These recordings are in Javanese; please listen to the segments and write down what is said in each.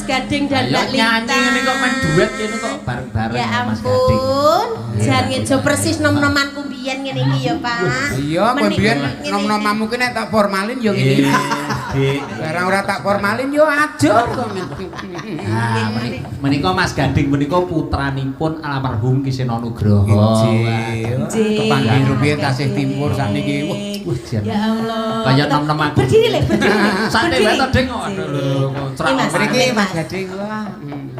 Gading dan Ayo Mbak nyanyi Lintang. Ngene kok main duet kene kok bareng-bareng Ya Mas Gading. ampun, jan ngejo persis nom-nomanku biyen ngene iki ya, Pak. Iya, kowe Menik- biyen ngene iki. nom-nomamu ki nek tak formalin ya ngene. Dik. Barang ora tak formalin yo ajur kok. Nah, menika Mas Gading menika putranipun almarhum Ki Seno Nugroho. Nggih. Nggih. Kepanggih rupiah tasih timur sakniki. Wah, Wah, jan. Ya Allah. Kaya nom-nom aku. Berdiri le, berdiri. Sate Berdiri. wae to, Ding, kok. Aduh lho, kontrak. Ini, Mas. Mriki Mas. Mas Gading wah.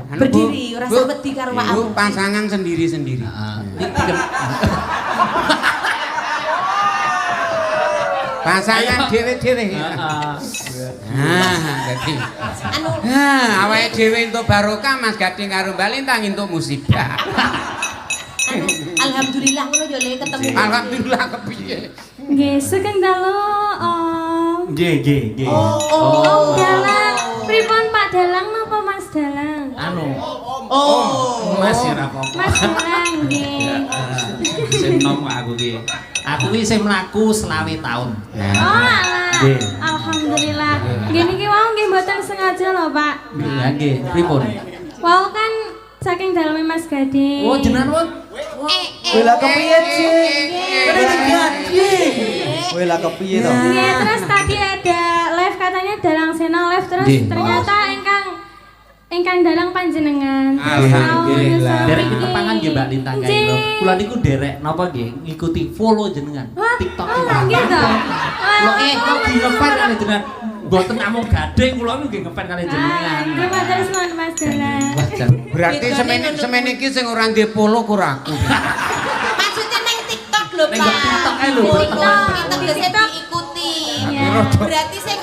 Anu, Berdiri, Bu, ora Bu, usah wedi karo Bu, awakmu. pasangan sendiri-sendiri. Heeh. Pasangan dhewe-dhewe. Heeh. Nah, dadi. Anu, Nah, awake dhewe entuk barokah, Mas Gading karo Mbak Lintang entuk musibah. Anu, alhamdulillah ngono ya le ketemu. Alhamdulillah kepiye? Nggih, sugeng dalu, Om. Nggih, nggih, nggih. Oh. Om Dalang. Pripun, Pak Dalang napa Mas Dalang? Anu, Oh. Mas ya ora apa-apa. Mas Dalang nggih. Sing nom kok aku ki. Aku ki sing mlaku 25 taun. Oh, alah. Nggih. Alhamdulillah. Nggih niki wau nggih mboten sengaja lho, Pak. Nggih, nggih, pripun? Wau kan saking daleme Mas Gading. Oh, jenengan wong Kowe lah kepiye sih? Kene Gading. Kowe lah kepiye to? Nggih, terus tadi ada live katanya Dalang Seno live terus Nggih. ternyata ingkang ingkang dalang panjenengan. Alhamdulillah. Derek pitepangan nggih, Mbak Lintang kae lho. Nggih. Kula niku derek napa nggih ngikuti follow jenengan Wah, TikTok. oh, nggih to. Lho kok ngefan kali jenengan. Mboten namung Gading, kula niku nggih ngefan kali jenengan. Nggih, matur suwun, Mas Dalang. Wah, jan. Berarti Bedone semene ngono. Semene iki sing ora ndek polo ora aku. Maksudnya neng TikTok lho, Neng Pak. TikTok ae lho, Follow, berteman. TikTok biasanya diikuti. Iya. Berarti sing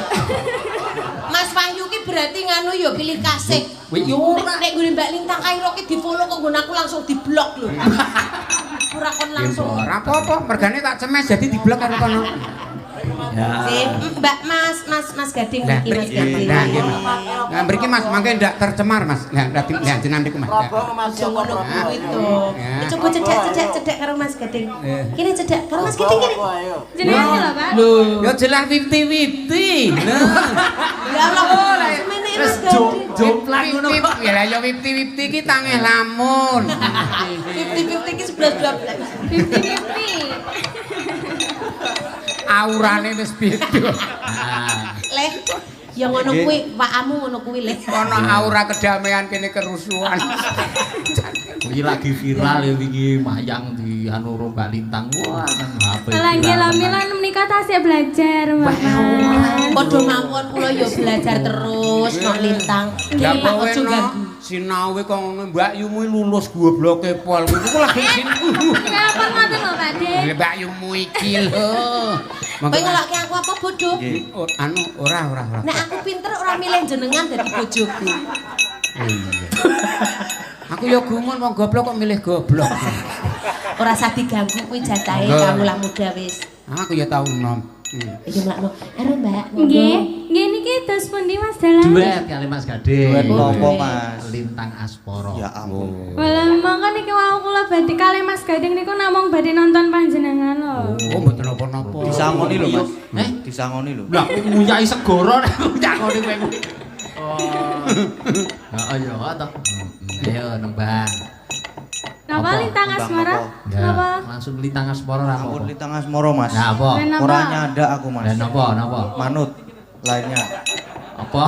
Mas Wahyu ki berarti nganu ya pilih kasih. Wih, yo ora. Nek nggone Mbak Lintang kae ki di-follow kok nggon aku langsung di-blok lho. Ora kon langsung. Ora apa-apa, mergane tak cemes jadi diblok karo kono. Ya. Sip, Mbak Mas Mas Mas Gading Nah, iki Mas mriki. Gading. Nah, nggih, Mas. Nah, mriki Mas, mangke ndak tercemar, Mas. Nah, dadi nah jenengan niku, Mas. Aja ngono kuwi to. Ya. Coba cedek cedek cedek karo Mas Gading. Kene cedek karo Mas Gading kene. Jenengan lho, Pak. Yo jelas 50-50. Nah. Ya Allah, semene Wis Mas Gading. jomplang ngono kok. Ya lah yo 50-50 ki tangeh lamun. 50-50 ki 11 12. 50-50. Aurane wis beda. Nah, Leh, ya ngono kuwi, wakamu ngono kuwi leh. Ono aura kedamaian kene kerusuhan. Iki lagi viral ya wingi mayang di anu ro Mbak Lintang. Wah, nang HP. Lah nggih lho, mila menika tasih belajar, Bapak. Padha mawon kula ya belajar terus nok Lintang. Lah Nggih, Pak kowe ojo no ganggu. sinau kok ngono Mbak Yumu lulus gobloke pol. Iku lagi sinau. Kenapa ngoten lho, Pak De? Mbak Yumu iki lho. Kowe ngelokke aku apa bodoh? Oh, anu ora ora ora. Nek aku pinter ora milih jenengan dadi bojoku. Iya. Aku ya gumun wong goblok kok milih goblok. Ora usah diganggu kuwi jatahe Enggak. kawula muda wis. Aku ya tau nom. Iya mlakno. Ero Mbak. Monggo. Nggih, nggih niki dos pundi Mas Dalang? Duet kali Mas Gading. Duet nopo, Mas? Lintang Asporo. Ya ampun. Walah mongko niki wau kula badhe kalih Mas Gading niku namung badhe nonton panjenengan lho. Oh, mboten napa-napa. Disangoni lho, Mas. Eh? Disangoni lho. Lah aku nguyai segara nek aku nyangoni kowe kuwi. Oh. Heeh ya to. Ayo nembang. Napa Apa? Lintang Nembang Asmara? apa? Ya, Napa? langsung Lintang Asporo ora Ampun apa-apa. Lintang Asmoro, Mas. Lah apa? Lah napa? Ora nyandak aku, Mas. Lah napa napa? Manut lainnya. Apa?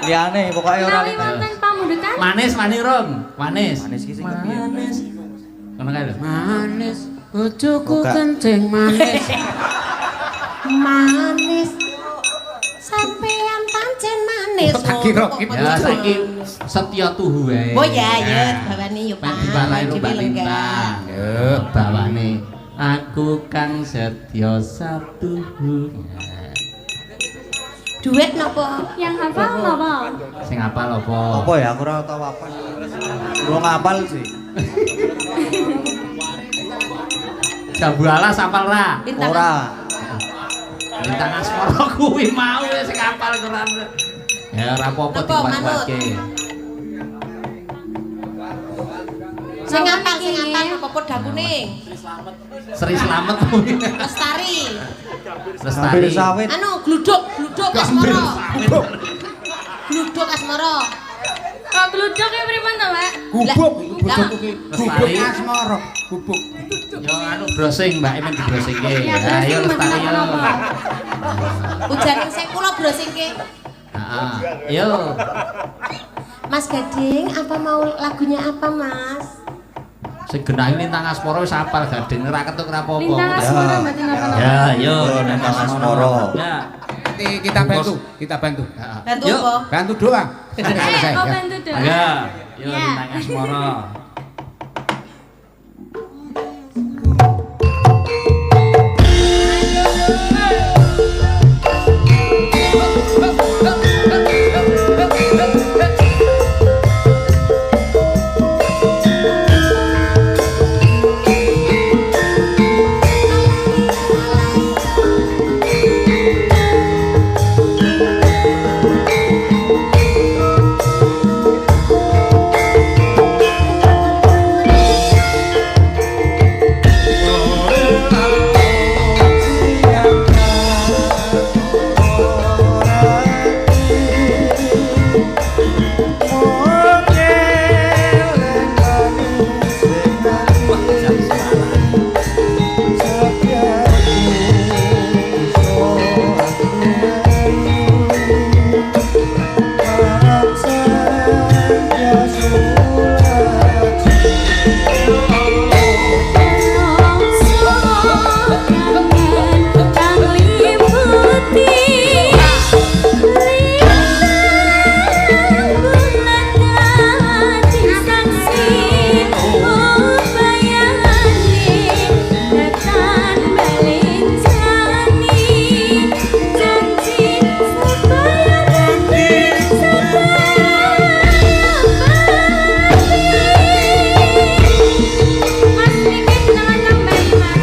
Liyane pokoke ora Menawi Lintang. wonten pamundutan? Manis manirung, manis. Manis ki sing kepiye? Manis. Ngono kae lho. Manis bojoku Buka. kencing manis. Manis. Sampean pancen manis. Tak kira ki- Ya saiki setya tuhu wae. Oh ya, ya, bawane yo Pen Pak. diwarai Dhewe Mbak lenggah. Lintang. Yo bawane. Aku kang setya satuhu. Duet napa? Yang hafal napa? Sing hafal apa? Apa ya aku ora tau apa. Ora ngapal sih. Jambu alas hafal ra? Lintang. Ora. Lintang Asmara kuwi mau wis sing hafal Quran. Ya ora apa-apa Napa, dikuat-kuatke. Sing ngapal, sing ngapal apa dakune? Sri Slamet kuwi. Lestari. Lestari. Hampir sawit. Anu, gluduk, gluduk Gambir Asmara. sawit. Gluduk Asmara. Kok gluduk ya pripun to, Mbak? Gubuk bojoku ki. Gubuk Lestari. asmara. Gubuk. Yo anu browsing Mbak Emen di browsingke. Ya, Ayo browsing Lestari yo. mboten. Hujan sing kula brosingke. Heeh. Yo. Mas Gading, apa mau lagunya apa, Mas? Sing genahi Lintang Asmara wis apal Gading ora ketuk ora apa-apa. Lintang Asmara mboten napa-napa. Ya, yo Lintang Asmara. Ya. Nanti kita bantu, kita bantu. Heeh. Bantu Yuk. apa? Bantu doa. Selesai Eh, kok ya. bantu doa? Ya, yo Ya. Lintang Asmara. Mas niki jenengan nambahi, Mas.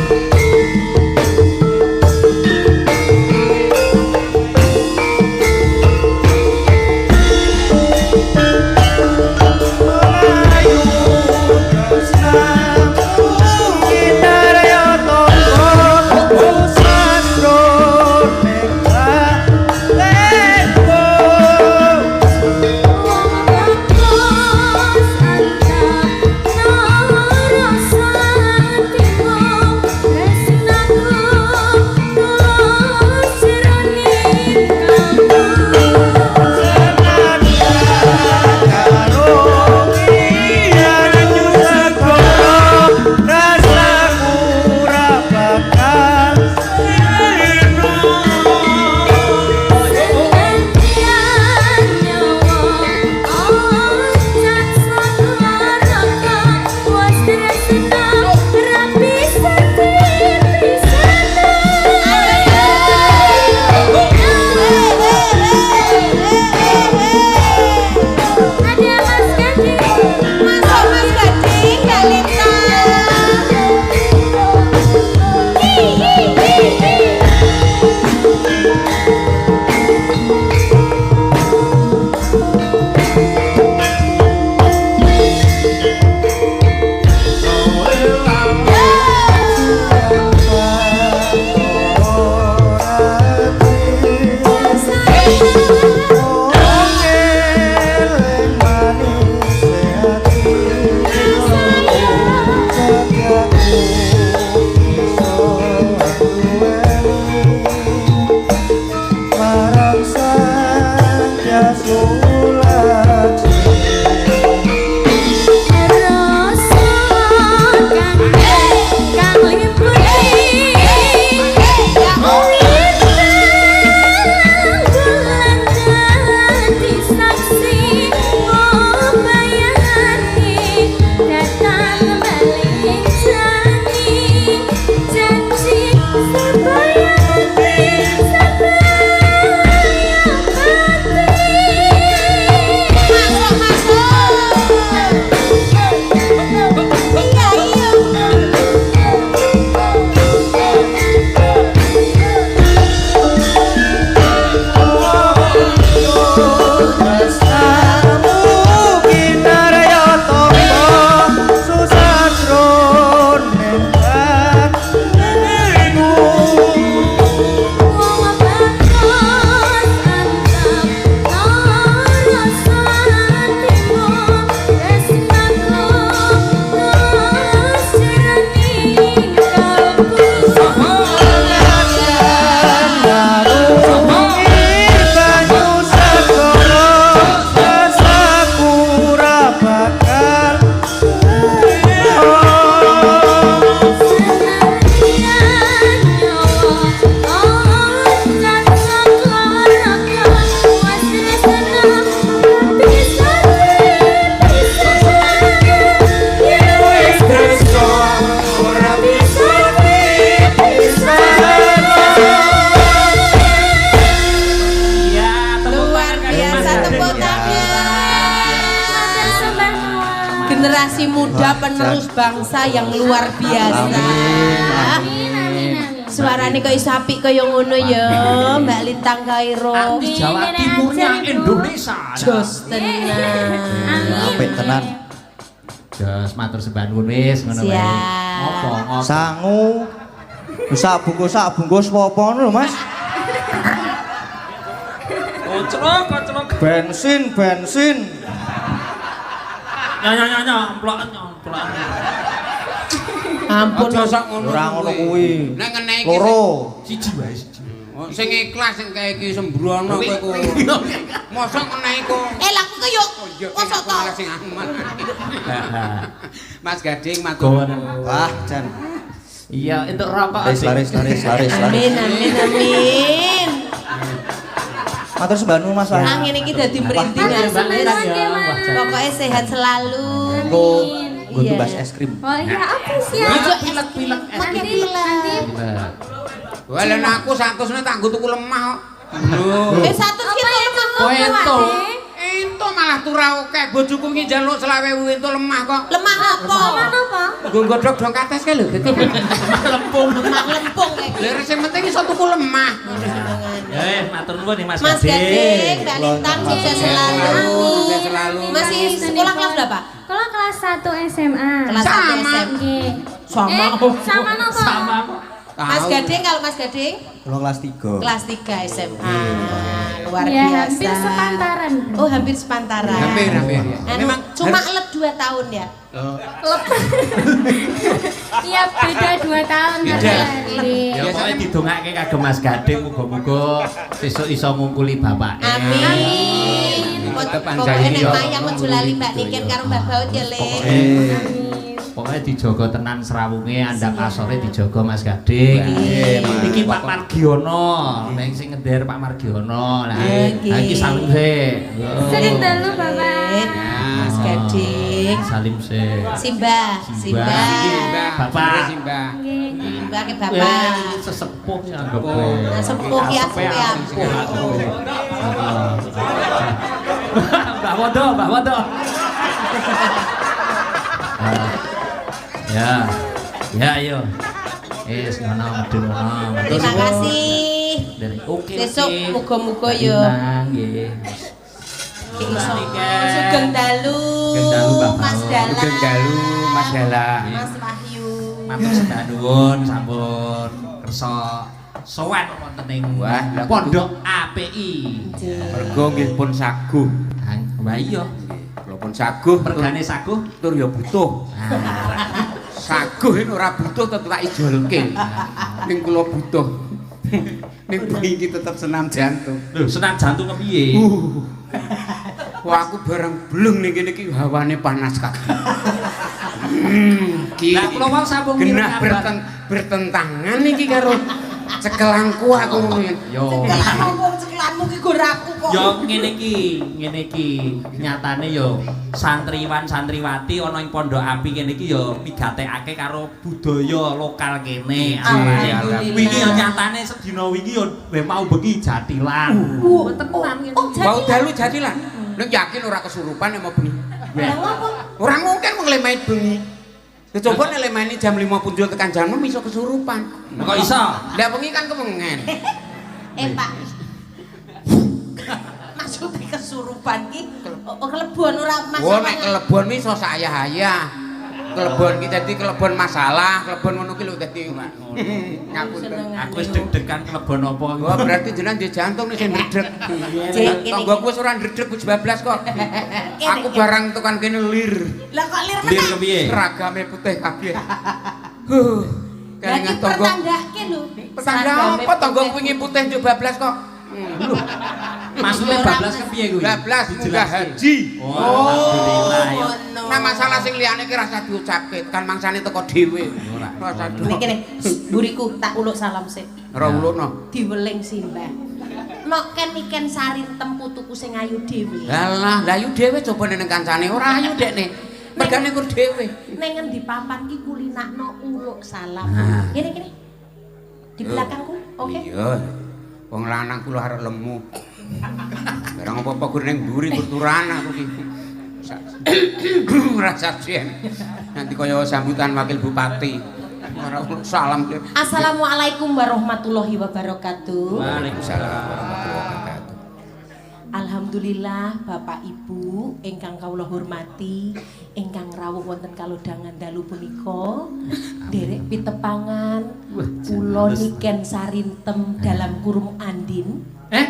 Ada Mas Gading. Masuk Mas Gading, Mbak Lintang. Rasa kang kang liputi lintang bulan dadi saksi ubayane datang balik jani janji sebaya pati sebaya pati. Generasi muda penerus bangsa yang luar biasa. Amin, amin, amin. Suarane kok iso apik kaya ngono ya, Mbak Lintang Kairo. Artis Jawa Nenek Timurnya ajar, Ibu. Indonesia. Jos tenan. Amin. Apik tenan. Jos matur sembah nuwun wis ngono wae. Siap. Ngopo ngopo. Sangu. Sak bungkus apa ngono lho, Mas? Kocrok, kocrok. Bensin, bensin. Nyo nyo nyo nyo, emploken nyo, emploken. Ampun. Aja sok ngono. Ora ngono kuwi. Nek ngene iki Loro. Siji wae siji. Oh, sing ikhlas sing kaya iki sembrono kowe ku. Mosok ngene kok. Eh lah aku yo Oh iya, mosok aku to. malah sing aman. Mas Gading matur. Gawan. Wah, jan. Iya, entuk rokok. Laris, laris, laris, laris, laris. Amin amin amin. Matur sembah nuwun Mas. Ah ngene iki dadi merinding Matur aku. sembah nuwun nggih, Mas. Pokoknya sehat selalu. Engko nggo Iya. tumbas es krim. Oh iya, apa siap. Ojo pilek-pilek. Nanti nanti Wah, lha aku 100 tak nggo tuku lemah kok. Lho. Eh 100 ki apa yang lemah. cukup Kok entuk? Entuk malah turah akeh. Bojoku iki njaluk 20.000 entuk lemah kok. Lemah apa? Lemah napa? Nggo godhog dong kates kae lho. Dadi Lempung. Lemah lempung kayak lha sing penting iso tuku lemah. Ya wis matur nuwun nih Mas Mas Gading, Mbak Lintang sukses selalu. Sukses selalu. Masih sekolah kelas berapa? Kalau kelas 1 SMA. Kelas 1 Sama. SMA. Nggih. Sama. Sama napa? Sama. Mas Tahu. Gading kalau Mas Gading Kula kelas 3. kelas 3 SMA. Luar Ya, biasa. hampir sepantaran. Oh, hampir sepantaran. Hampir, hampir ya. Anu, Memang cuma lep 2 tahun ya. Iya, beda 2 tahun. Beda. Nggih. Ya pokoke didongake kagem Mas Gading muga-muga sesuk iso ngungkuli bapake. Amin. Tetep Pokoknya anjani nek ya. mayang aja lali Mbak Niken karo Mbak Baut ya, Le. Amin. Pokoknya dijaga tenan serawunge andhap asore dijaga Mas Gading. Nggih, Mas. Iki Pak Margiono, nek sing ngender Pak Margiono. Lah, Nggih. lah iki salim sik. Sugeng dalu, Bapak. Mas Gading. Salim sik. Simba, Simba. Simbah, Bapak. Simbah. Nggih. Simba ke Eh, bapak. sesepuh ya anggap. Nah, sepuh ya, Asepe sepuh ya. ampuh. Mbah Wodo, Mbah Wodo. Ya. Ya, ayo. Wis ngono medun ngono. Terima kasih. Dari oke. Besok oke. muga-muga yo. Lintang, nggih. Iso. Sugeng dalu. Sugeng dalu, Bapak. Mas Dalang. Sugeng dalu Mas Dalang. Mas Wahyu. Matur sembah nuwun sampun kersa sowan wonten ing Wah, lah Pondok API. Mergo nggih pun saguh. Wah iya, Kula pun saguh mergane saguh. tur ya butuh. Saguh ini ora butuh tetep tak ijolke. Ning kula butuh. Ning bengi iki tetep senam jantung. Lho, senam jantung kepiye? Wah aku bareng blung ning kene iki hawane panas kabeh. Ki. Lah kula wau sampun genah mireng kabar. bertentangan iki karo cekelangku aku ngono. Yo. Cekelanmu wong cekelanmu ki gor aku kok. Yo ngene iki, ngene iki. Nyatane yo santriwan santriwati ana ing Pondok Api kene iki yo migatekake karo budaya lokal kene. Alhamdulillah. Wingi yo nyatane sedina wingi yo mau bengi jatilan. Oh, tenan ngene. Oh, Mau jadi. dalu jatilan. Nek yakin ora kesurupan nek mau bengi. Lah ngopo? Ora mungkin wong lemain bengi. Ya coba nek lemaine jam 5 punjul tekan jam 6 iso kesurupan. Kok iso? Lah bengi kan kewengen. Eh, Pak. Maksudnya kesurupan ki oh, kelebon ora Wah masalah. nek kelebon iso sayah-ayah. Kelebon ki dadi kelebon masalah, kelebon ngono ki lho dadi ngapunten. Aku wis deg-degan kelebon apa. Wah berarti jenengan di jantung nih sing ndredeg. Cek, kene. Tanggoku wis ora ndredeg wis bablas kok. Aku barang tekan kene lir. Lah kok lir Lir meneh? kepiye? Seragame putih kabeh. Huh. Lah Kelingan ki tangga. pertandake lho. Petanda apa tangga wingi putih njuk bablas kok. Maksudnya bablas kepiye kuwi? Bablas munggah Dijelaske. haji. Oh, alhamdulillah ya. Ngono. Nah masalah sing liyane ki rasa diucapke, kan mangsane teko dhewe. Ora. Rasa Kene kene, mburiku tak uluk salam sik. Ora ulukno. Diweling simbah. Nok ken iken sarintem putuku sing ayu dhewe. Lah lah ayu dhewe coba ning kancane ora ayu dekne. Mergane kur dhewe. Ning ngendi papan ki kulinakno uluk salam. Nah. Kene kene. Di belakangku, oke? Iya. Wong lanang kula arep lemu. Barang apa-apa gur ning mburi kur turan aku ki. Rasa sien. Nanti kaya sambutan wakil bupati. Ora salam. Assalamualaikum warahmatullahi wabarakatuh. Waalaikumsalam warahmatullahi wabarakatuh. Alhamdulillah Bapak Ibu ingkang kawula hormati, ingkang rawuh wonten kalodhangan dalu punika, nderek pitepangan kula Niken Sarintem dalam kurung Andin. Eh?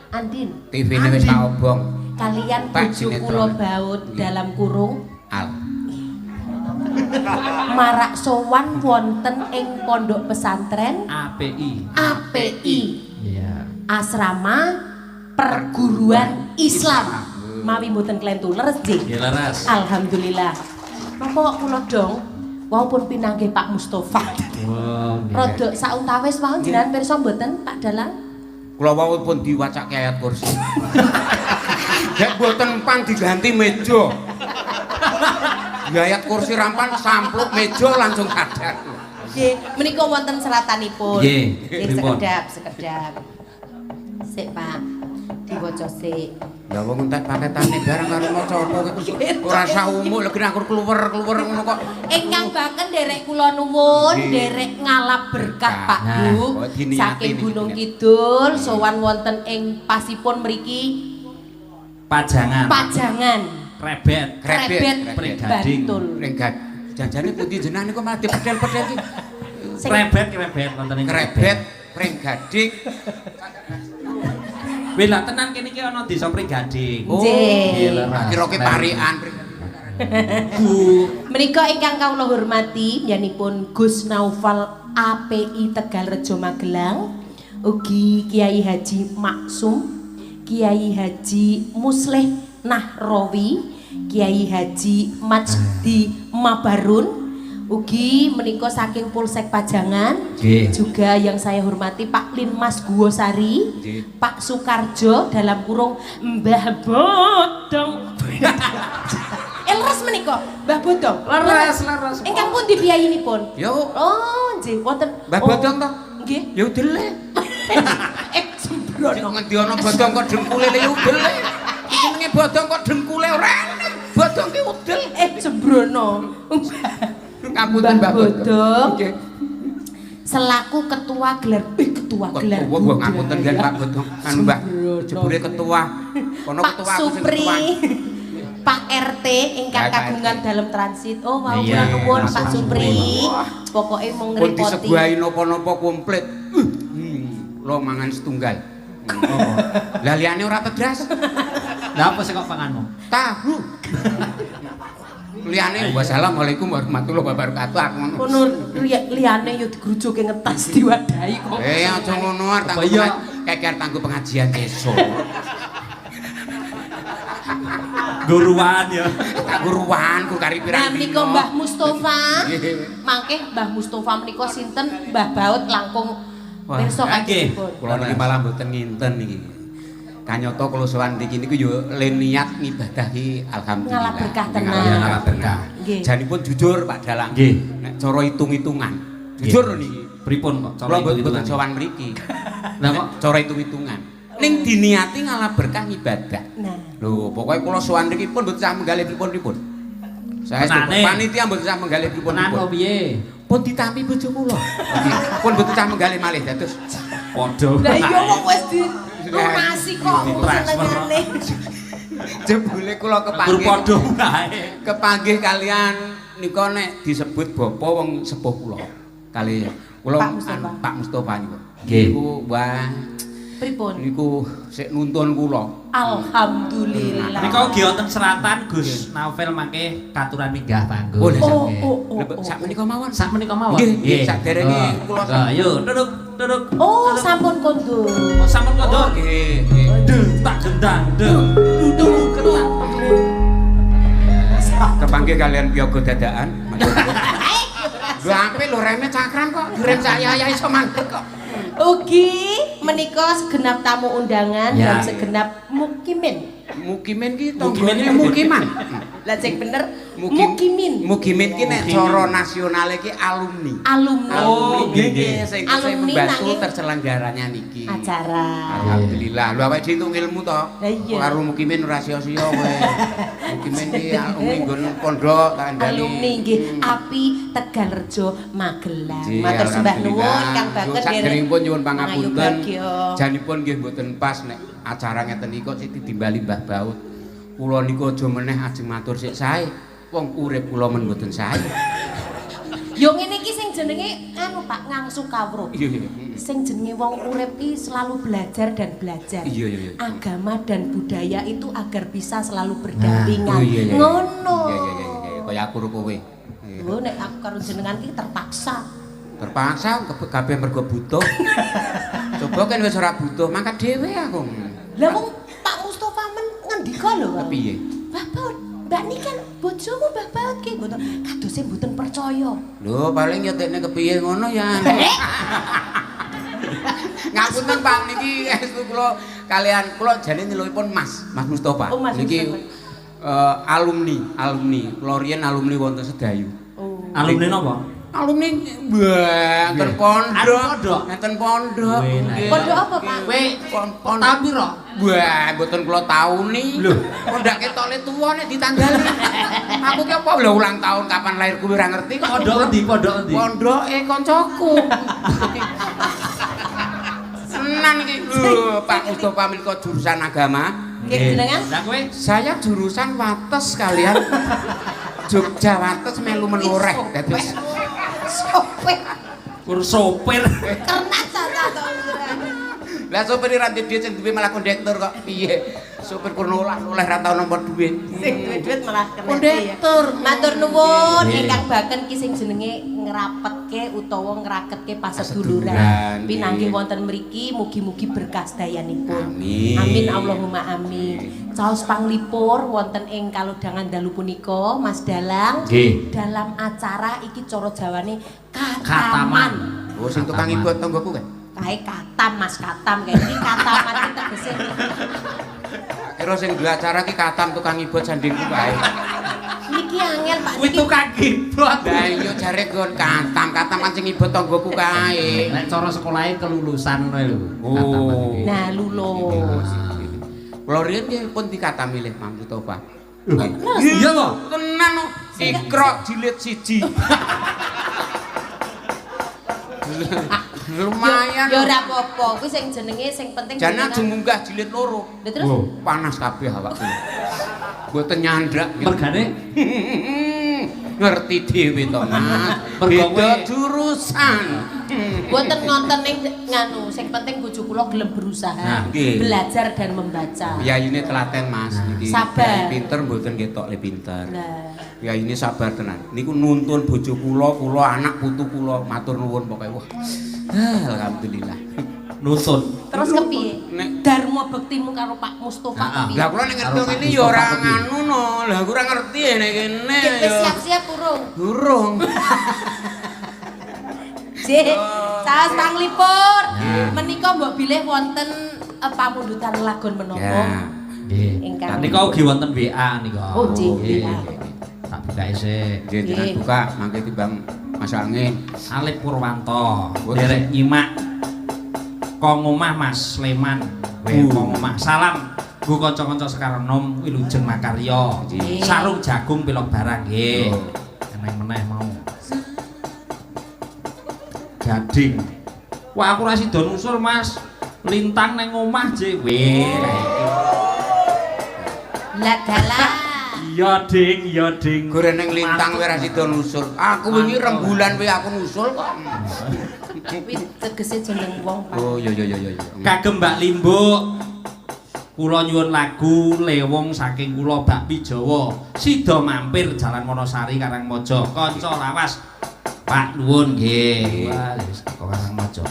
Andin. TV-ne wis tak obong. Kalian Pak bojo sinetron. kula baut dalam kurung Al. Marak sowan wonten ing pondok pesantren API. API. Iya. Asrama Perguruan Islam. Mawi mboten klentu leres nggih. Nggih leres. Alhamdulillah. Napa kok kula dong? Wau pun pinanggih Pak Mustofa. Oh, nggih. Rodok sauntawis wau jenengan pirsa mboten Pak Dalang? Kula wau pun diwacake ayat kursi. Nek mboten pan diganti meja. Ya ayat kursi rampan sampluk meja langsung kadar. Nggih, menika wonten seratanipun. Nggih, Nggih, pripun? sekedap, sekedap. Sik, Pak. Diwaca sik. Lah wong entek paketane barang karo maca apa ora usah umuk legi aku kluwer-kluwer ngono kok. Ingkang baken derek kula nuwun, Nggih. derek ngalap berkah Pak Nah, Bu. kok diniati Saking niki, Gunung diniati. Kidul sowan wonten ing pasipun mriki Pajangan. Pajangan. Krebet. Krebet, Krebet, Gading. Bantul. Renggat. Janjane pundi jenengan niku malah dipedhel-pedhel iki. Sing- Krebet, krebet wonten ing Krebet, Pringgading. Wih lah tenan kene iki ana desa Pringgading. Oh, Nggih. kira ki parikan. Bu. Menika ingkang kawula hormati yanipun Gus Naufal API Tegalrejo Magelang, ugi Kiai Haji Maksum, Kiai Haji Musleh Nahrawi, Kiai Haji Majdi Mabarun, ugi menika saking Polsek Pajangan. Nggih. Juga yang saya hormati Pak Linmas Guwosari, Nggih. Pak Sukarjo dalam kurung Mbah Bodong. Leres menika, Mbah Bodong. Leres, leres. Ingkang pundi piyayinipun? Yo, Oh, nggih, wonten. Mbah Oh, Bodong to? Nggih. Ya udele. Sembrono. Ngendi ana bodong kok dengkule le udele. Iki jenenge bodong kok dengkule ora enek. Bodong ki udel. Sembrono. Ngapunten Mbah Bodong. Nggih. Selaku ketua gelar, ketua gelar. Ketua wah ngapunten nggih Pak Bodong. Anu Mbah, jebule ketua. Kono Pak ketua aku sing Supri. ketua. Pak RT ingkang Ya, Pak kagungan RT. dalam transit. Oh, wau Iya, kula nuwun Pak Pak Supri. Supri. Pokoke mung Pun ngrepoti. diseguahi napa-napa komplit. Lo mangan setunggal. Oh. Lah liyane ora tedras. Lah apa sih kok panganmu? Tahu. Liyane wassalamualaikum warahmatullahi wabarakatuh aku ngono. Kono liyane yo digrujuke ngetas diwadahi kok. Eh aja ngono arep Apa iya? keker tanggo pengajian sesuk. Guruan ya. Tanggo ruwan ku kari Nah pirang menika dina. Mbah Mustofa. Nggih. Mangke Mbah Mustofa menika sinten Mbah Baut langkung Wah, pirsa nggih. kajengipun. Kula niki malah mboten nginten niki. Kanyata kula sowan niki niku yo le niat ngibadah ki alhamdulillah. Ngalap berkah tenan. Ngalap berkah. Nggih. Janipun jujur Pak Dalang. Nggih. Nek cara hitung-hitungan. Jujur lho niki. Pripun kok cara Kula mboten hitung-hitungan? sowan mriki. Lah kok Cara hitung-hitungan. Ning diniati ngalap berkah ngibadah. Nah, Lho, pokoke kula sowan mriki pun mboten sah menggalih pripun-pripun. Saya Tenane. panitia mboten sah menggalih tenan pripun-pripun. kok piye? Pun ditampi bojo kula. Pun mboten sah menggalih malih dados Padha. lah iya wong wis dilunasi kok Ditransfer. senengane. jebule kula Gur kepanggih. padha wae. Kepanggih kalian nika nek disebut bapa wong sepuh kula. Kali kula Pak Mustofa. anu, Pak Mustofa niku. Nggih. Niku wah Pripun? niku sik nuntun kula. Alhamdulillah. Nika ugi wonten seratan Gus Naufel mangke katuran minggah Minggah panggung. Oh, lah, Oh, oh, oh, Lha oh. sak menika mawon. Sak menika mawon. Nggih, nggih, saderenge kula Ayo duduk, duduk. Oh, sampun kondur. Oh, sampun kondur. Nggih, nggih. Duh, tak gendang, duh. Duduk ketak. Kepanggih kalian piyaga dadakan. Lho apik lho reme cakram kok. Direm saya ya iso mangkek kok. Ugi menika segenap tamu undangan Ya. dan segenap mukimin. Mukimin ki Mukimin tanggane iki mukiman. Lah sing bener Mukimin Mukimin. Mukimin ki nek cara nasional iki alumni. Alumni. Alumni Oh, nggih, nggih sing sing Alumni membantu nanging- terselenggaranya niki. Acara. Alhamdulillah. Lho awake dhewe entuk ilmu to. Lah iya. Karo Mukimin ora sia-sia kowe. Mukimin ki alumni nggon pondok tak kandhani. Alumni nggih Api Tegalrejo Magelang. Nggih, Matur sembah nuwun alhamdulillah. Kang Baken Sakderengipun nyuwun pangapunten. Mangayubagya. Janipun nggih mboten pas nek acara ngeten iki kok sik ditimbali Mbah Baut. Kula niku aja meneh ajeng matur sik sae. Wong urip kula men mboten sae. Yo ngene iki sing jenenge anu Pak ngangsu kawruh. Iya iya. Sing jenenge wong urip iki selalu belajar dan belajar. Iya, iya, iya. Agama dan budaya itu agar bisa selalu berdampingan. Oh, iya, iya, iya. Ngono. Iya iya iya iya. Kaya aku karo kowe. Iya. Lho nek aku karo jenengan iki terpaksa. Terpaksa kabeh mergo butuh. Coba kan wis ora butuh, mangkat dhewe aku. Lah wong Pak Mustofa men ngendika lho. Pak. Kepiye? Mbah Baut, Mbak Niken bojomu Mbah Baut ki mboten kadose mboten percaya. Lho, paling ya tekne kepiye ngono ya. Ngapunten Pak niki estu kula kalian kula jane nyelukipun Mas, Mas Mustofa. Oh, Mas niki Mustofa. Alumni, alumni. Kula riyen alumni wonten Sedayu. Oh. Alumni napa? Alumni wah, enten pondok. Pondok? Enten pondok. Weh, Nggih. Pondok apa, Pak? Kowe Pondok. tahun piro? Wah, mboten kula tauni. Lho. Pondok ketole tuwa nek ditanggali. Aku ki apa lho ulang tahun kapan lahir kuwi ora ngerti kok. Pondok endi? Pondok endi? Pondoke kancaku. Tenan iki. Lho, Pak Mustofa menika jurusan agama. Nggih jenengan? Lah kowe Saya jurusan Wates kalian. Jogja Wates melu menoreh. Dados Sopir. kur sopir. Kernas ta to. Lah sopir ora duwe dhuwit sing duwe malah kondektur kok piye? Sopir kur noleh ra tau nampa dhuwit. Sing duwe dhuwit malah kena. Kondektur. Matur nuwun Nggih. ingkang baken ki sing jenenge ngrapetke utawa ngraketke Paseduluran, paseduluran. Pinanggih nggih. wonten mriki mugi-mugi berkah sedayanipun. Amin. Amin Allahumma amin. Caos panglipur wonten ing kalodhangan dalu punika Mas Dalang. Nggih. Dalam acara iki cara Jawane Kataman. kataman. Oh sing tukang ibu tanggoku kae. Kae katam Mas katam kae iki kataman iki tegese Kira sing duwe acara ki katam tukang ibot sandingku kae. niki angel Pak Kuwi niki. tukang keyboard. Lah iya jare nggon katam, katam kan sing ibot tanggoku kae. Nek cara sekolahe kelulusan ngono lho. Oh. Nah lulus. Kula riyen nggih pun dikatami leh Mang Mustofa. Iya to? Tenan no. Ikra jilid 1. Lumayan. Ya ora apa-apa, kuwi sing jenenge sing penting Jane jenengan- ajeng munggah jilid 2. Lah terus Oh. Panas kabeh awakku. Mboten nyandrak. Mergane Ngerti dhewe to, Mas. Mergo Beda kowe- jurusan. mboten ngonten ning nganu, sing penting bojo kula gelem berusaha, Nah, nggih. belajar dan membaca. Piyayine telaten, Mas niki. Sabar. Piyai pinter mboten ketok le pinter. Lah, Piyayine sabar tenan. Niku nuntun bojo kula, kula anak putu kula matur nuwun pokoke. Wah. Ah, alhamdulillah. Nuntun. terus kepiye? Nek Dharma bektimu karo Pak Mustofa Ah, ah. kepiye? Lah kula nek ngerti Karo Pak ngene ya ora Mustofa kepiye? nganu no. Lah aku ora ngerti ya nek kene. Nggih, wis ya. siap-siap urung. Durung. Jih, saos panglipur. Ya. Menika mbok bilih wonten pamundutan lagon menapa? Ya. Nggih. Ingkang Nika ugi wonten WA nika. Oh, nggih, Nggih. WA. Tak buka sik. Nggih, jenengan Nggih. buka mangke timbang masuk angin. Alip Purwanto, Boten. derek nyimak Kong omah Mas Sleman. Weh, kong omah. Salam nggo kanca-kanca Sekar Enom wilujeng makarya. Nggih. Sarung jagung pilok barang nggih. Oh. Eneng meneh mau. Gading. Wah, aku ora sida nusul, Mas. Lintang neng omah je. Weh. Lah dalah. Iya, Ding, iya, Ding. Gore ning lintang kowe ora sida nusul. Aku wingi rembulan kowe aku nusul kok. Kuwi tegese jeneng wong, Pak. Oh iya iya iya iya. Kagem Mbak Limbuk. Kula nyuwun lagu Lewong saking kula Bakmi Jawa. Sida mampir Jalan Wonosari Karangmojo. Kanca lawas. Pak nuwun nggih. Wah, wis teko Karangmojo.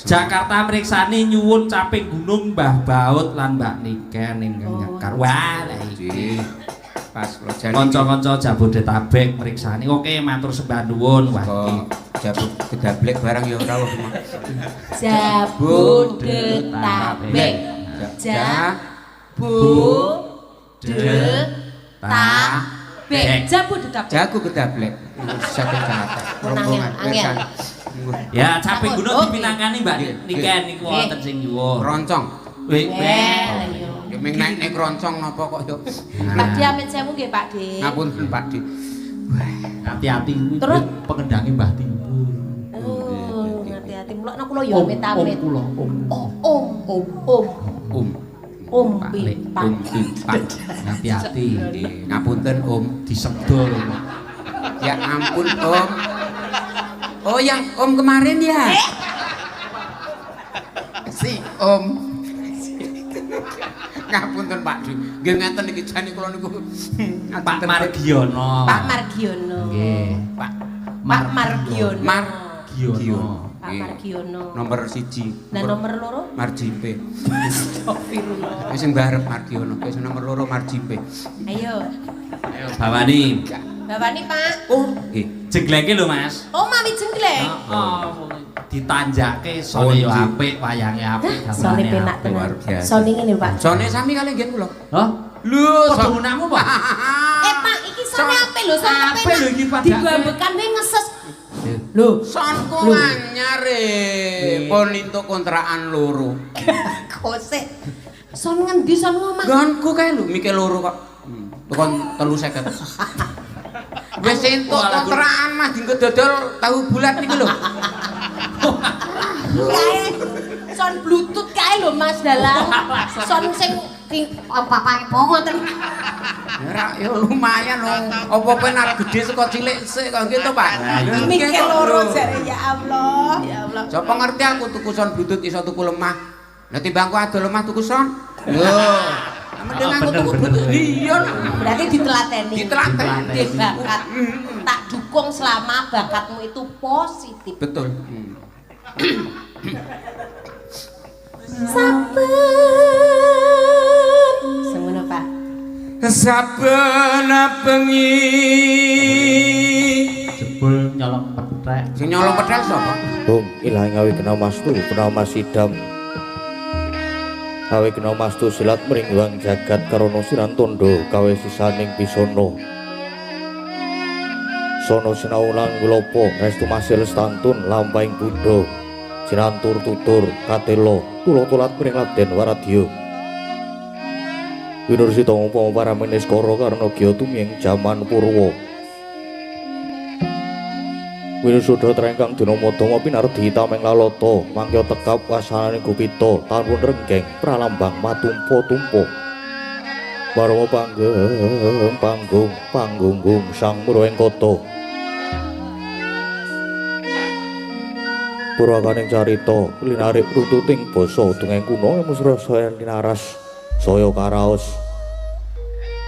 Jakarta mriksani nyuwun caping gunung Mbah Baut lan Mbak Niken ingkang Oh. nyekar. Wah, lah iki. Nggih. Pas kula jane. Kanca-kanca Jabodetabek mriksani. Oke, matur sembah nuwun. Wah, Kok iki. jabuk gedablek barang ya ora wah. Jabodetabek. Jabodetabek. Gedablek. Jabodetabek. Jago gedablek. Satu Jakarta. Rombongan Angel. Ya, caping gunung Oh, dipinangkani Mbak Nggih, Niken niku wonten sing nyuwun. Roncong. Wih, Eh, ayo. Ya ming naik roncong napa kok yo. Pak Di amit sewu nggih Pak Di. Ngapunten Pak Di. Hati-hati kuwi Terus? pengendange Mbah Timbul. Oh, hati-hati mulakno kula ya Om, amit-amit. Om kula, om. Oh, om, om, om. Om. Om Pak Lek, Pimpang. Om Pimpang. Hati-hati Nggih, ngapunten Om. disedol. Ya ampun Om. Oh yang Om kemarin ya? Si Om. Ngapunten Pak Di. Nggih ngeten iki jane kula niku. Pak Margiono. Pak Margiono. Nggih. Pak Pak Margiono. Margiono. Pak Margiono. Nomor 1. Lah nomor loro? Marjimpe. Astagfirullah. Wis sing barep Margiono, wis nomor loro Marjimpe. Ayo. Ayo bawani. Bawani Pak. Oh, nggih. Jenglenge lho Mas. Oh, mami jenggleng. Heeh, ditanjake sone yo apik, wayange apik, Sone gamelane penak apik. Luar tenan. biasa. Sone ngene Pak. Sone sami kali nggih kula. Hah? Lho, Padha ngunamu, Pak? Eh Pak, iki sone apik lho, sone Apik lho iki padake. Digombekan wae ngeses. Lho, Sonku anyar e. Pun entuk kontrakan loro. kosek. Son ngendi son ngomah? Nggonku kae lho mikir loro kok. Tukon 350. Wis entuk kontrakan mah dienggo dodol tahu bulat niku lho. Kae son bluetooth kae lho Mas Dalang. Son sing apa-apa ngoten. Ya ya lumayan lho. Apa-apa nek gede saka cilik sik kok gitu, Pak. Mikir loro jare ya Allah, ya Allah. Sapa ngerti aku tuku son bluetooth iso tuku lemah. Lah timbang aku adol lemah tuku son. Lho. Mending aku tuku bluetooth. Iya. Berarti ditelateni. Ditelateni. Nggih, bakat. Tak dukung selama bakatmu itu positif. Betul. Saben. Semono, Pak. Saben bengi. Jebul nyolong pethek. Sing nyolong pethek sapa? Bung ilahi ngawi kena mastu kena masidam. Kawe kena mastu silat mringwang jagat karana siran tondo kawe sisaning pisono. Sono sinau lan wilopo restu masih lestantun lampahing buddha. Sinantur tutur katelo tulo-tulat mring Raden Waradya. Winursita upama para meniskara karna gya tumiyeng jaman Purwa. Winusuda trengkang dina madama pinardi tameng lalata mangkya tekap wasananing gupita tanpun renggeng pralambang matumpa-tumpa. Barama panggeng panggung panggunggung sang murweng kota. Purwakaning carita linarik runtuting basa dongeng kuno mesra saya linaras saya karaos.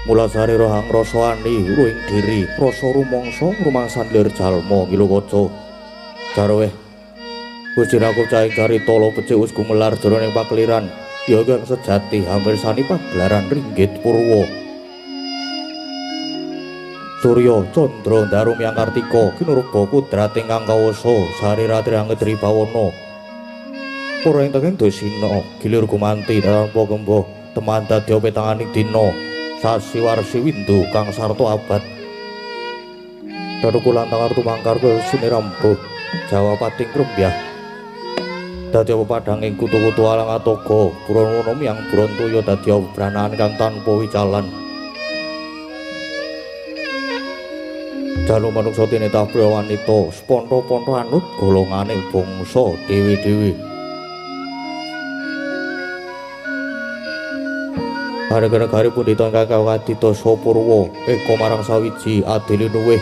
Mulasari rohang rasa ani ruing diri rasa rumangsa rumangsan lir jalma ngilu kaca. Jarweh Gusti Raku cahing carita lo becik wis gumelar jroning pakeliran ya kang sejati hamirsani pagelaran ringgit purwa. Surya Candra Ndaru Myang Kartika kinurba kudrat ingkang kawasa sarirati angedri bawana. Para ing tenging dosina gilir gumanti tanpa gembo teman dadi petanganing dina sasi warsi windu kang sarta abad. Danuku lan tangar tumangkar sinirambuh Jawa pating krembyah. Dadi pepadhanging kutu-kutu alang atoga Purana Myang Brantaya dadi branahan kang tanpa wicalan. Jalu manungsa tinitah priya wanita sponto-ponto anut golongane bangsa dewi-dewi. Harga-harga pundhita ingkang kawaditasa purwa eka marang sawiji adili luwih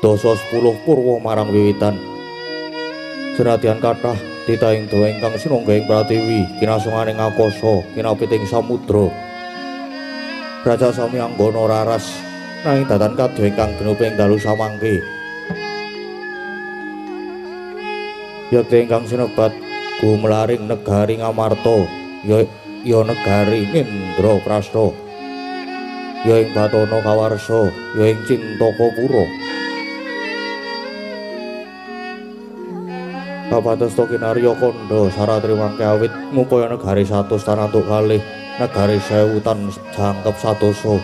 dasa 10 purwa marang wiwitan. Senadyan kathah titahing dawa ingkang sinangga ing pratiwi kinasungane ngakasa kinapiting samudra. Raja sami anggana raras nanging datan kadya ingkang genup ing dalu samangke. Yekti ingkang sinebat gumlaring negari Ngamarta ya ya negari Indraprasta ya ing Batana Kawarsa ya ing Cintakapura. Kapados kinarya kandha saratri mangke awit ngupaya negari 100 tan antuk kalih negari 1000 tan jangkep 100.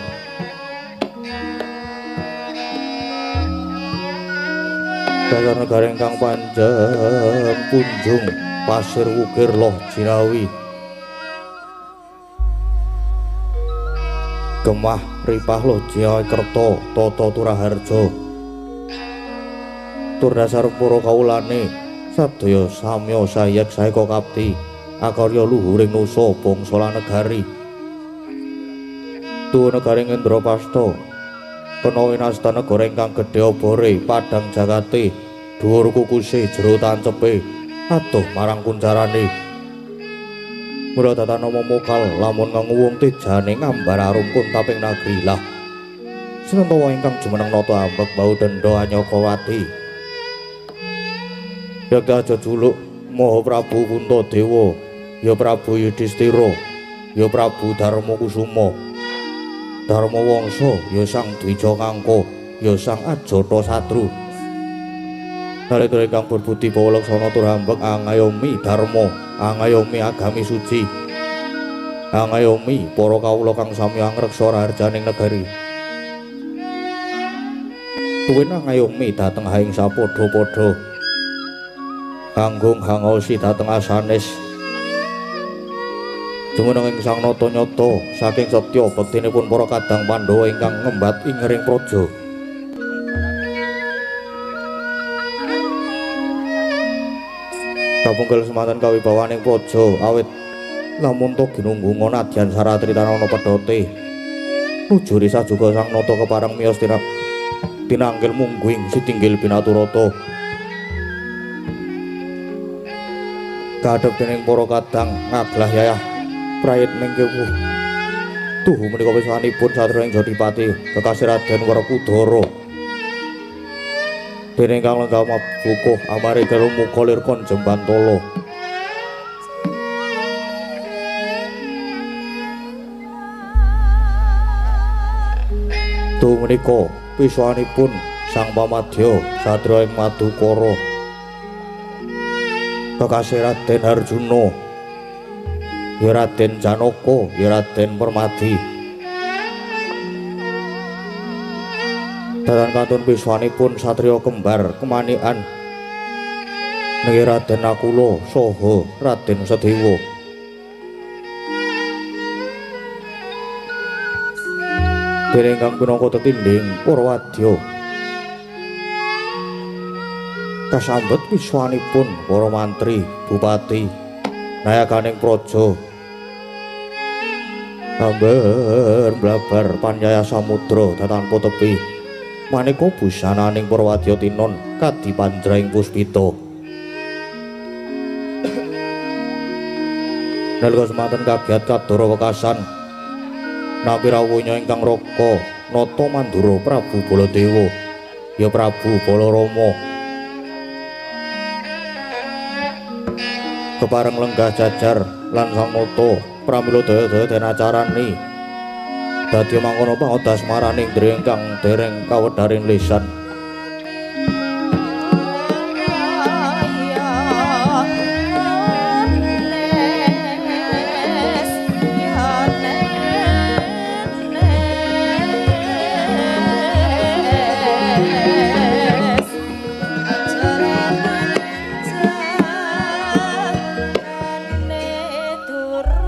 Dasar negara ingkang panjang punjung pasir wukir loh jinawi. Gemah ripah loh jinawi kerto toto turaharjo. Tur dasar pura kawulane sadaya samya sayek saeka kapti akarya luhuring nusa bangsa lan negari. Tuwa negari Indraprasta kena winasta negara ingkang gedhe obore padhang jagate dhuwur kukuse jero tancepe adoh marang kuncarane. Mula tatanama mokal lamun nganguwung tejane ngambar arum kuntaping nagri lah. Senentawa ingkang jumeneng nata ambek bau denda Anyakawati. Yakti aja juluk Maha Prabu Puntadewa, ya Prabu Yudhistira, ya Prabu Darma Kusuma, Darma Wangsa, ya Sang Dwija Kangka, ya Sang Ajata Satru. Nalika ingkang berbudi bawa laksana tur ambek angayomi dharma, angayomi agami suci, angayomi para kawula kang sami angreksa raharjaning negari. Tuwin angayomi dhateng haing sapadha-padha. Kanggung hangosi dhateng asanes. Jumeneng ing Sang Nata nyata saking setya bektinipun para kadang Pandhawa ingkang ngembat ingering praja. Kapungkul semanten kawibawaning praja awit lamun ta ginunggunga nadyan saratri tanana pedhote. Nujuri sajuga Sang Nata kepareng miyos tinanggil mungguing sitinggil binaturata. Kadhep dening para kadang ngaglah yayah prayit mengkewuh. Tuhu menika pisanipun satriya ing Jodipati kekasih Raden Werkudara. Dening kang lenggah mabukuh amare muka lir kon jembantala. Tuhu menika pisanipun Sang Pamadya satriya ing Madukara. Kekasih Raden Arjuna, ya Raden Janaka, ya Raden Permadi. Datan kantun piswanipun satriya kembar kemanikan niki Raden Nakula saha Raden Sadewa. Dening kang pinangka tetindhing para wadya kasambet piswanipun para mantri, bupati, nayakaning praja. Amber blabar panyaya samudra tanpa tepi. Maneka busananing para wadya tinon kadi panjraing puspita. Nalika semanten kagiat kadara wekasan nampi rawuhnya ingkang raka nata mandura Prabu Baladewa, ya Prabu Balarama. Kepareng lenggah jajar lan Sang Nata pramila daya-daya den acarani dadi mangkono pangodas maraning indriya ingkang dereng kawedharing lisan. Durung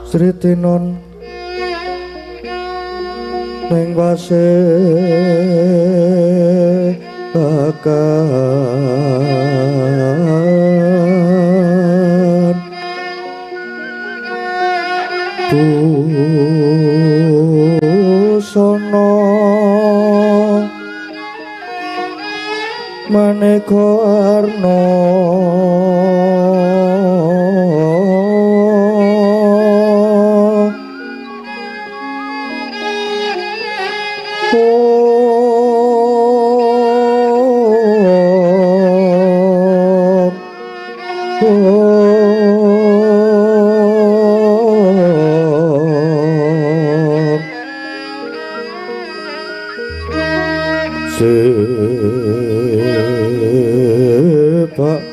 Sritinon ning wase akan busana maneka warna sebak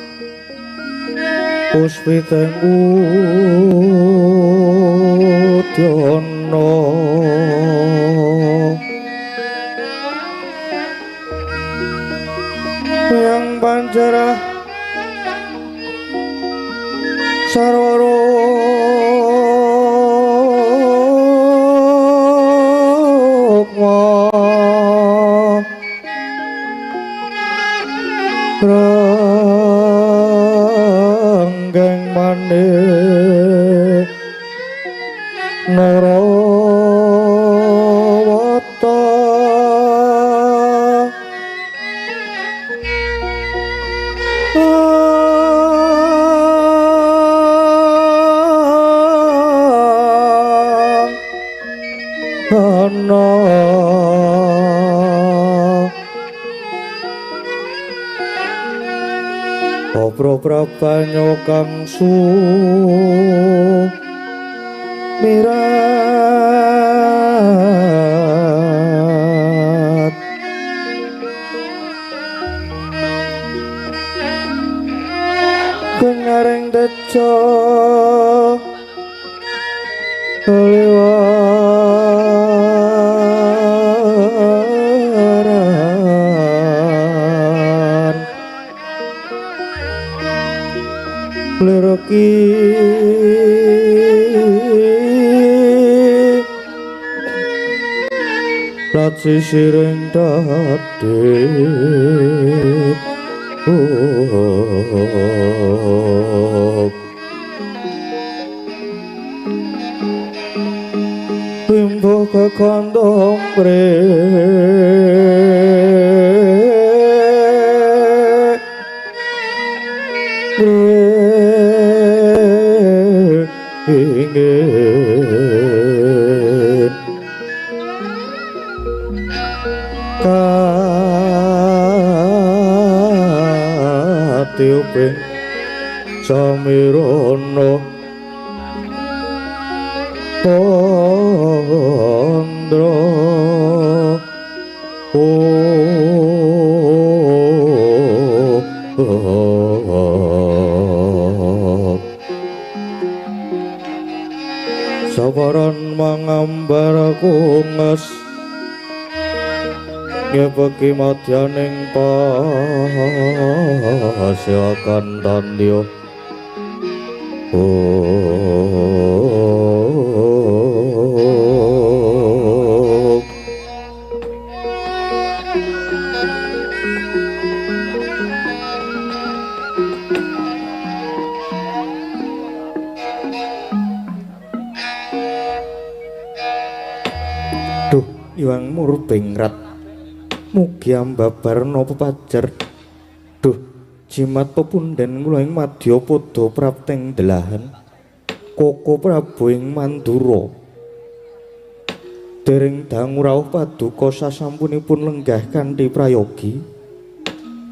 puspiteng udyana yang panjarah sarwa rukma ranggeng manik Narawata ana Obro prabanyo kang sumirat kenyaring tejo liwaran lirki laci siring dadi bimbo kekondong ingin katiuping samirono pondro sabaran mangambar kunges ngepeki madyaning pasyakan tandya. Duh Iwang Murbengrat mugi ambabarna pepajar. Duh jimat pepunden kula ing madyapada prapteng delahan Koko Prabu ing Mandura. Dereng dangu rawuh paduka sasampunipun lenggah kanthi prayogi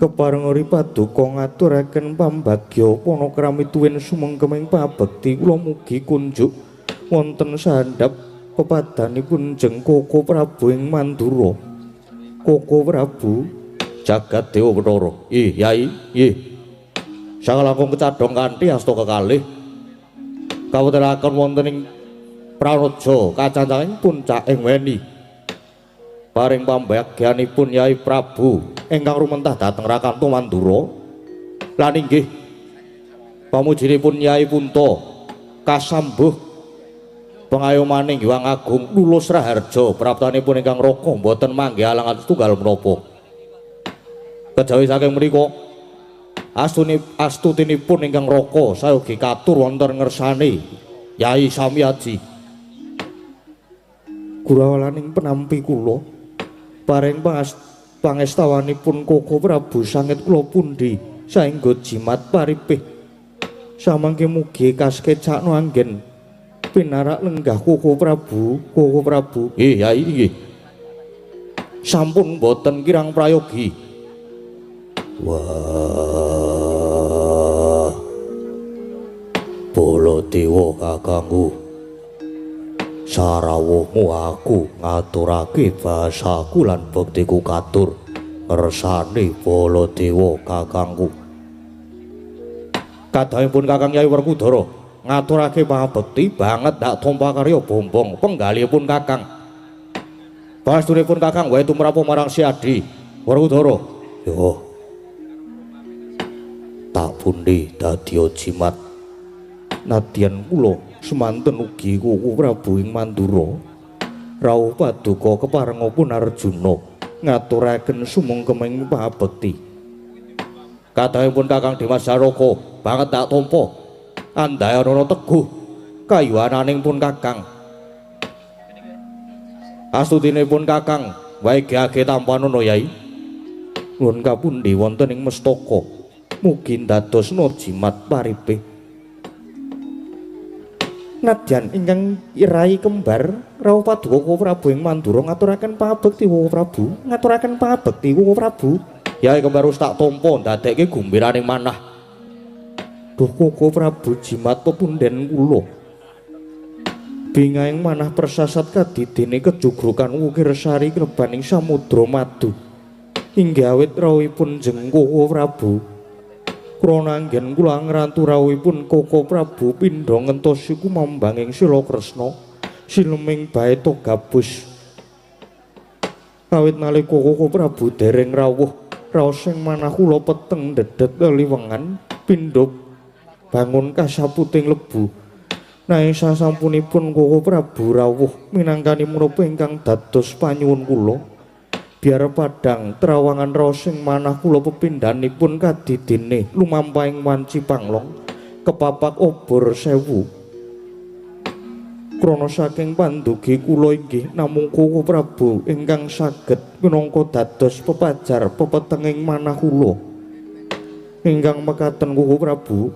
keparengori paduka ngaturaken pambagya panakrami tuwin sumengkeming pabekti kula mugi kunjuk wonten sandhap pepadanipun jeng Koko Prabu ing Mandura. Koko Prabu jagat Dewa Bathara. Ih Yai, nggih. Sangalangkung kecadhong kanthi asta kekalih kawontenaken wonten ing Pranaja kacancanging puncaking weni. Paring pambagyanipun Yai Prabu ingkang rumentah dhateng Rakanto Mandura lan inggih pamujinipun Yai Punta kasambuh Pengayomaning Hyang Agung Lulus Raharja praptanipun ingkang Raka boten manggih alangan setunggal menapa. Kejawi saking menika astutinipun ingkang Raka sayogi katur wonten ngersane Yai Samyaji. Gurawalaning penampi kula paring pangestawanipun Koko Prabu sanget kula pundi saengga jimat paripih. Samangke mugi kaskecakno anggen pinarak lenggah Koko Prabu, Koko Prabu. Nggih, Yai nggih. Sampun boten kirang prayogi. Wah. Baladewa kakangku. Sarawuhmu aku ngaturake bahasaku lan bektiku katur ngersane Baladewa kakangku. Kadhangipun Kakang Yai Werkudara ngaturake pangabekti banget ndak tampa karya bombong penggalihipun Kakang. Pasturipun Kakang wae tumrap marang Si Adi Werkudara. Yo. Tak pundi dadi jimat. Nadyan kula semanten ugi Koko Prabu ing Mandura. Rawuh paduka keparengipun Arjuna ngaturaken sumengkeming pangabekti. Kadhangipun Kakang Dimas Janaka banget tak tampa andayana teguh kayuwananing pun Kakang. Astutinipun Kakang wae gage tampanana Yai. Nuwun kapundi wonten ing mestaka mugi ndadosna jimat paripih. Nadyan ingkang rai kembar rawuh paduka Koko Prabu ing Mandura ngaturaken pangabekti Koko Prabu, ngaturaken pangabekti Koko Prabu. Yai kembar wis tak tampa ndadekke gumbiraning manah. Duh Koko Prabu jimat pepunden kula. Bingahing manah persasat kadidene kejugrukan wukir sari klebaning samudra madu. Inggih awit rawuhipun jeng Koko Prabu. Krana anggen kula ngrantu rawuhipun Koko Prabu pindha ngentosi kumambanging Sila Kresna sileming baeta gabus. Awit nalika Koko Prabu dereng rawuh, raos ing manah kula peteng dedet liwengan pindha bangun kasaputing lebu. Nanging sasampunipun Koko Prabu rawuh minangkani menapa ingkang dados panyuwun kula, biar padhang trawangan raos ing manah kula pepindhanipun kadidene lumampahing wanci panglong kepapak obor sewu. Krana saking pandugi kula inggih namung Koko Prabu ingkang saged minangka dados pepajar pepetenging manah kula. Ingkang mekaten Koko Prabu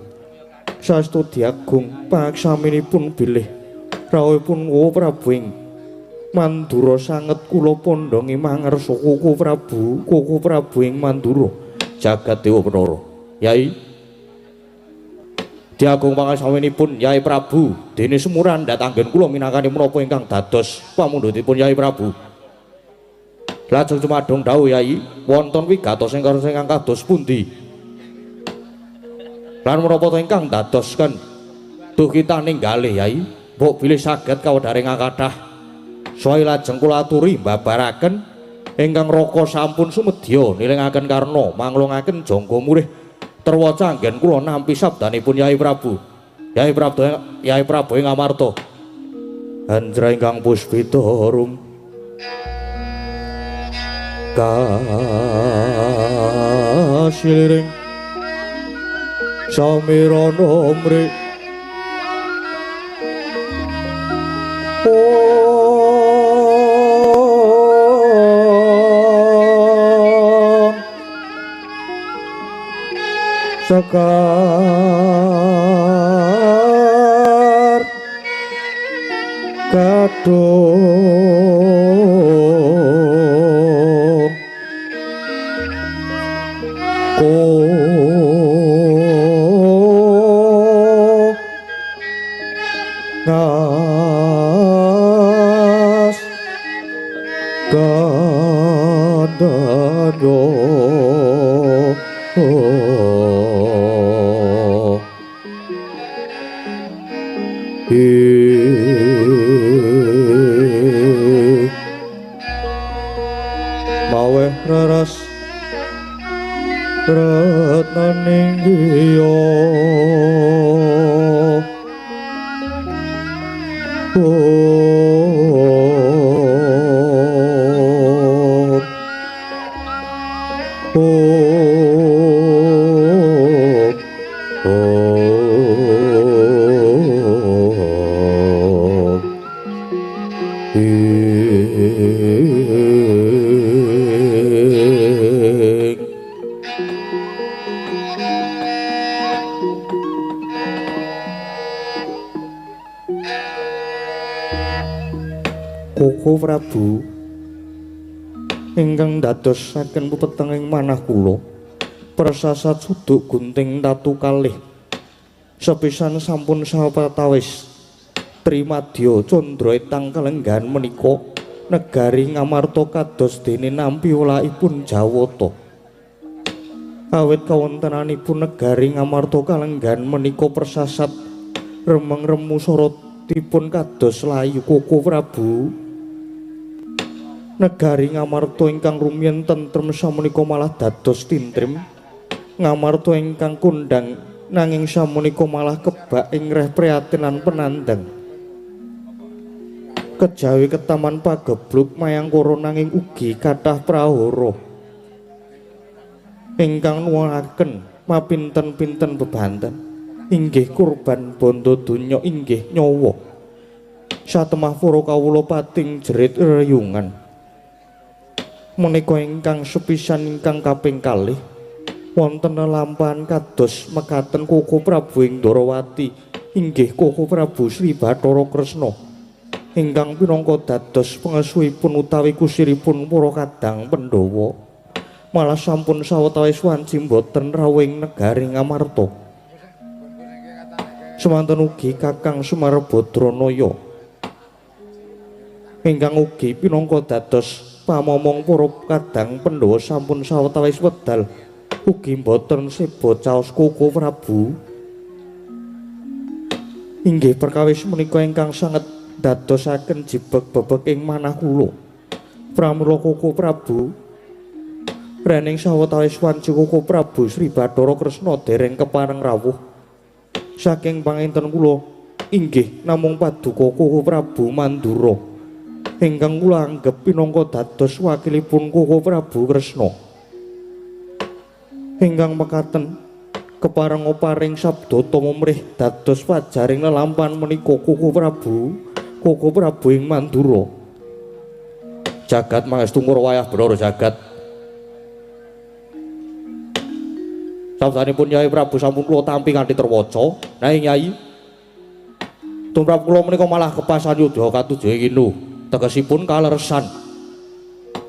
saestu diagung pangaksaminipun bilih rawuhipun Koko Prabu ing Mandura sanget kula pondhongi mangersa Koko Prabu, Koko Prabu ing Mandura jagat dewa Bathara. Yai diagung pangasaminipun Yai Prabu dene semuran datanggen kula minangkani menapa ingkang dados pamundhutipun Yai Prabu. Lajeng cumadung dawuh Yai wonten wigatos ingkang kados pundi? Lan menapa to ingkang dadosken duh kita ninggalih Yai, mbok bilih saged kawedharing kathah. Sae lajeng kula aturi mbabaraken ingkang Raka sampun sumedya nilingaken karna manglungaken jangga murih terwaca anggen kula nampi sabdanipun Yai Prabu. Yai Prabu, Yai Prabu ing Amarta. Anjra ingkang puspita rum kasiliring samirana mri sekar kadung ngas kandhano maweh raras retnaning griya. Koko Prabu ingkang dadosaken pepetenging manah kula persasat suduk gunting tatu kalih sepisan sampun sawetawis Trimadya candra etang kalenggahan menika negari Ngamarta kados dene nampi wolakipun Jawata. Awit kawontenanipun negari Ngamarta kalenggahan menika persasat remeng remu sorotipun kados layu. Koko Prabu, negari Ngamarta ingkang rumiyin tentrem samenika malah dados tintrim. Ngamarta ingkang kondhang nanging samenika malah kebak ing reh prihatin lan penandang. Kejawi ketaman pagebluk mayangkara nanging ugi kathah prahara ingkang nuwuhaken mapinten-pinten bebanten inggih kurban bondo donya inggih nyawa. Satemah para kawula pating jerit reyungan. Menika ingkang sepisan ingkang kaping kalih wonten lelampahan kados mekaten Koko Prabu ing Ndorowati inggih Koko Prabu Sri Bathara Kresna ingkang pinangka dados pengesuhipun utawi kusiripun para kadang Pandhawa malah sampun sawetawis wanci boten rawuh ing negari Ngamarta. Semanten ugi Kakang Semar Badranaya ingkang ugi pinangka dados pamomong para kadang Pandhawa sampun sawetawis wedal ugi boten seba caos Koko Prabu. Inggih perkawis menika ingkang sanget dadosaken jibeg bebek ing manah kula. Pramila Koko Prabu, rening sawetawis wanci Koko Prabu Sri Bathara Kresna dereng kepareng rawuh saking panginten kula inggih namung paduka Koko Prabu Mandura ingkang kula anggep pinangka dados wakilipun Koko Prabu Kresna ingkang mekaten kepareng paring sabda tumrih dados wajaring lelampahan menika Koko Prabu, Koko Prabu ing Mandura. Jagat mangestu ngura wayah bener jagat. Sabdanipun Yai Prabu sampun kula tampi kanthi terwaca. Nanging Yai, tumrap kula menika malah kepasan yudha katujuh kinu. Tegesipun kaleresan.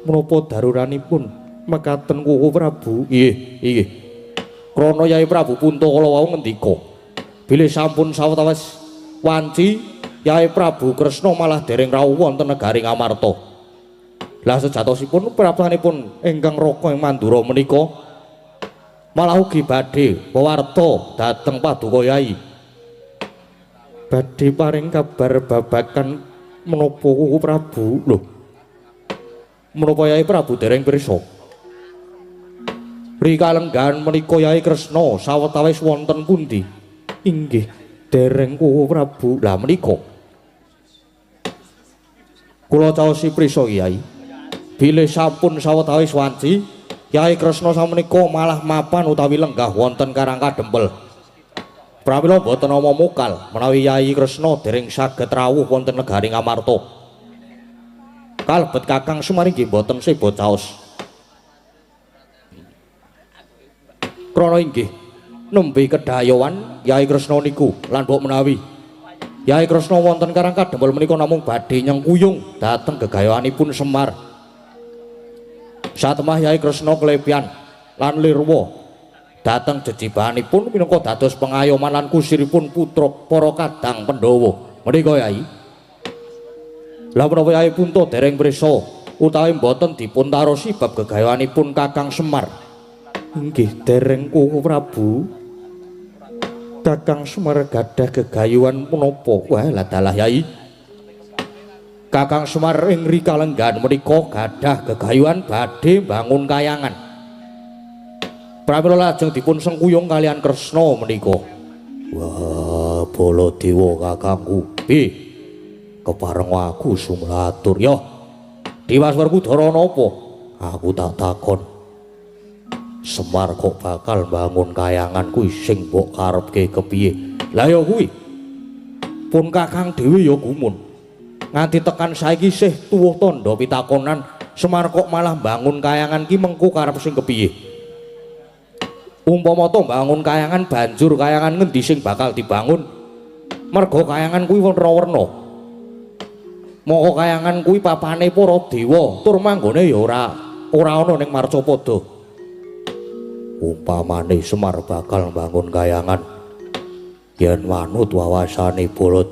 Menapa daruranipun mekaten Koko Prabu? Nggih, nggih. Krana Yai Prabu Punta kala wau ngendika, bilih sampun sawetawis wanci Yai Prabu Kresna malah dereng rawuh wonten negari Ngamarta. Lah sejatosipun praptanipun ingkang raka ing Mandura menika malah ugi badhe wewarta dhateng paduka Yai. Badhe paring kabar babagan menapa Koko Prabu? Lho, menapa Yai Prabu dereng pirsa? Rikalenggahan menika Yai Kresna sawetawis wonten pundi? Inggih dereng Koko Prabu. Lah menika kula caosi prisa Kyai, bilih sampun sawetawis wanci Yai Kresna samenika malah mapan utawi lenggah wonten Karang Kadempel. Pramila boten ana mokal menawi Yai Kresna dereng saged rawuh wonten negari Ngamarta. Kalebet Kakang Semar inggih boten seba caos. Krana inggih nembe kedayowan Yai Kresna niku lan mbok menawi Yai Kresna wonten Karang Kadempel menika namung badhe nyengkuyung dhateng gegayoanipun Semar. Satemah Yai Kresna klepian lan lirwa dhateng jejibahanipun minangka dados pengayoman lan kusiripun putra para kadang Pandhawa. Menika Yai. Lah menapa Yai Punta dereng prisa utawi mboten dipun tarosi bab gegayoanipun Kakang Semar? Inggih dereng Koko Prabu. Kakang Semar gadah gegayuhan punapa? Wah, lah dalah Yai. Kakang Semar ing rikalenggahan menika gadah gegayuhan badhe mbangun kayangan. Pramila lajeng dipun sengkuyung kalian Kresna menika. Wah, Baladewa kakangku. Piye? Kepareng aku sumlatur. Yo. Dimas Werkudara napa? Aku tak takon. Semar kok bakal bangun kayangan kuwi sing mbok karepke kepiye? Lah ya kuwi. Pun Kakang dhewe ya gumun. Nganti tekan saiki sih tuwuh tandha pitakonan Semar kok malah bangun kayangan ki mengko karep sing kepiye? Umpama to bangun kayangan banjur kayangan ngendi sing bakal dibangun? Merga kayangan kuwi werna-werna. Moko kayangan kuwi papane para dewa, tur manggone ya ora ana ning Marcapada. Umpamane Semar bakal bangun kayangan yen manut wawasane Bala